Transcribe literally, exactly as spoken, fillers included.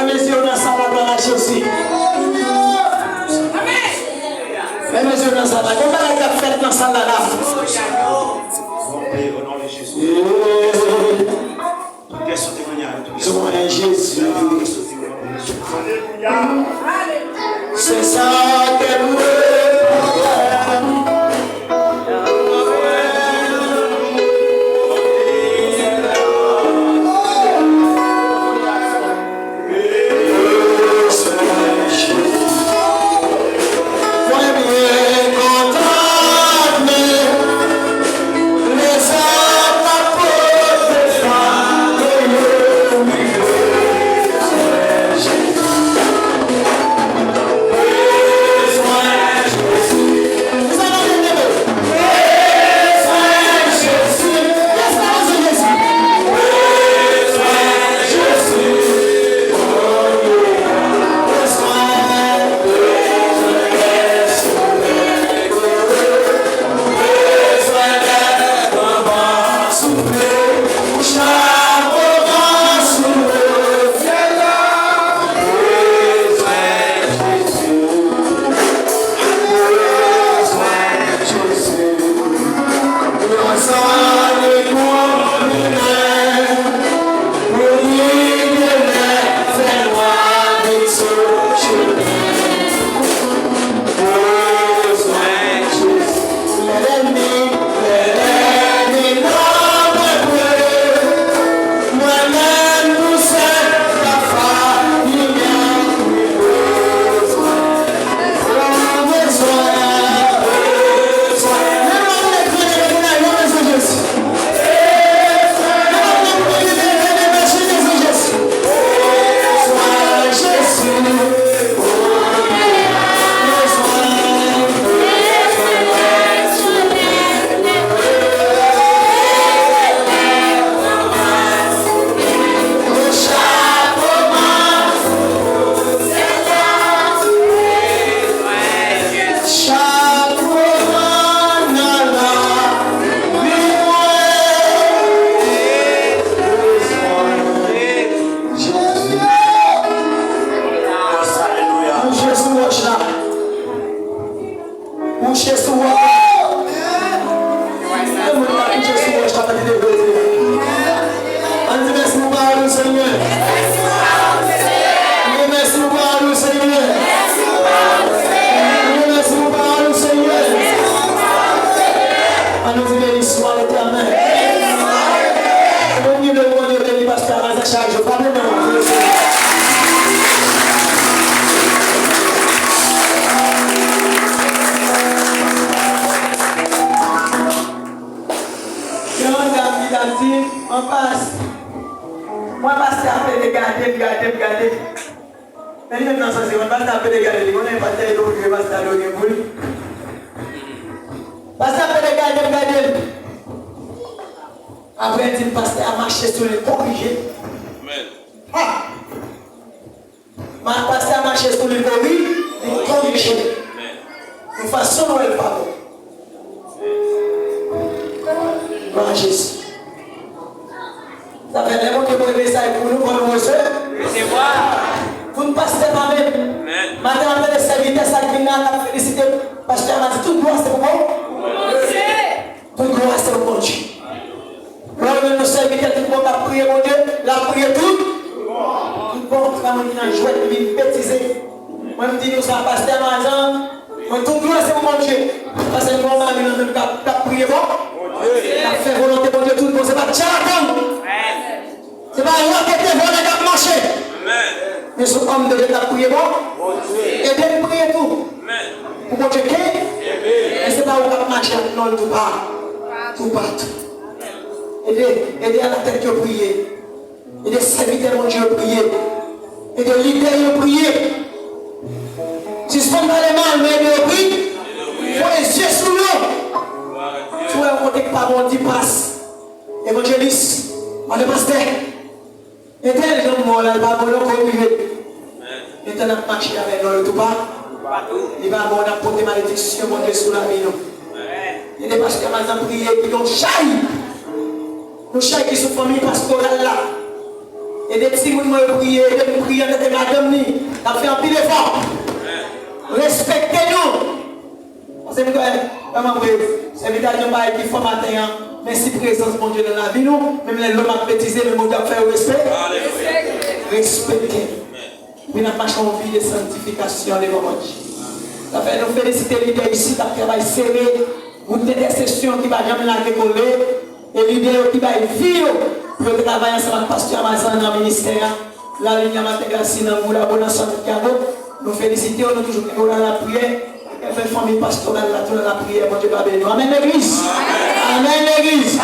Leve zye w nan sal la, glwa a Jezi. Leve zye w nan sal la. Gon bagay k ap fèt nan sal la la. Tout kè sote kounye a, tout kè sote. Jezi. Tout kè sote, o non de Jezi. Alelouya. Se sa ke nou Kouche sou wòch la. Kouche sou wòch la. Kouche sou wòch la. Ann di mèsi pou pawòl ou, Senyè. Ann di mèsi pou pawòl ou, Senyè. Ann di mèsi pou pawòl ou, Senyè. Ann nou di beniswa Letènèl. Bon, Bondye beni pastè Amaza chak jou. Frape men w. Gen yon dam ki t ap di, an pas, mwen pastè ap pede gade m, gade m, gade m. Men li menm nan sanse, mwen pastè ap pede gade li, konnen pastè e tou prive pastè a dwe gen pou li. Pastè ap pede gade m, gade m. Apre l di m pastè a mache sou li, korije. Amèn. Ha! Ma-, pastè a mache sou li, kori, li korije. Yon fason nou wè l pa bon. Glwa a Jezi. Sa fè lè Bondye voye mesaj pou nou, fò nou resevwa. Tout pastè pa menm. Maten, m ap tande sèvitè sa k vin la, k ap felisite pastè a, m a di tout glwa se pou Bondye. Tout glwa se pou Bondye. Lè w wè yon sèvitè tout bon k ap priye Bondye, l ap priye tout. Tout bon, sa moun ki nan jwèt, li vin betize. Mwen, m di nou sa, pastè Amazan, mwen, tout glwa se pou Bondye. Paske nou gen yon mari nan men l k ap, k ap priye bon. L ap fè volonte Bondye tout bon. Se pa tcharlatan. Se pa raketè vòlè k ap mache. Men se yon òm de Dye k ap priye bon. Ede l priye tou. Pou Bondye kenbe. Men se pa ou k ap mache ak non l toupatou. Toupatou. Ede, ede alatèt yo priye. Ede sèvitè Bondye yo priye. Ede lidè yo priye. Sispann pale mal, men ede yo priye. Voye zye sou yo. Si w wè yon kote k pa bon, di pas. Evanjelis, ale pastè. Entèl janm mò la, l pa bon non, korije. Entèl ap mache avè non yo toupatou. Li pa bon, n ap pote malediksyon Bondye sou lavi nou. Ede pastè Amazan priye, ki gen yon chay. Yon chay ki sou fanmi pastoral la. Ede timoun mwen yo priye, ede m priye an tèt madanm li, n ap fè anpil efò. Respekte nou. Paske m kwè, vrèman vre, sèvitè a di yon bagay ki fò maten an, men si prezans Bondye nan lavi nou, menm lè lòm ap betize, men Bondye ap fè yo respè. Respekte. Epi n ap mache yon vi de sanktifikasyon devan Bondye. Sa fè nou felisite lidè isit k ap travay sere, gwoup entèsesyon ki pa janm lage kole, e lidè yo ki bay vi yo pou yo travay ansanm ak pastè Amazan nan ministè a, Lalinya Maten Gasi nan Gulabo nan Santiago. Nou felisite yo, nou toujou kenbe yo nan lapriyè. Fè fanmi pastoral la tou nan lapriyè, Bondye va beni nou. Amèn legliz. Amèn legliz.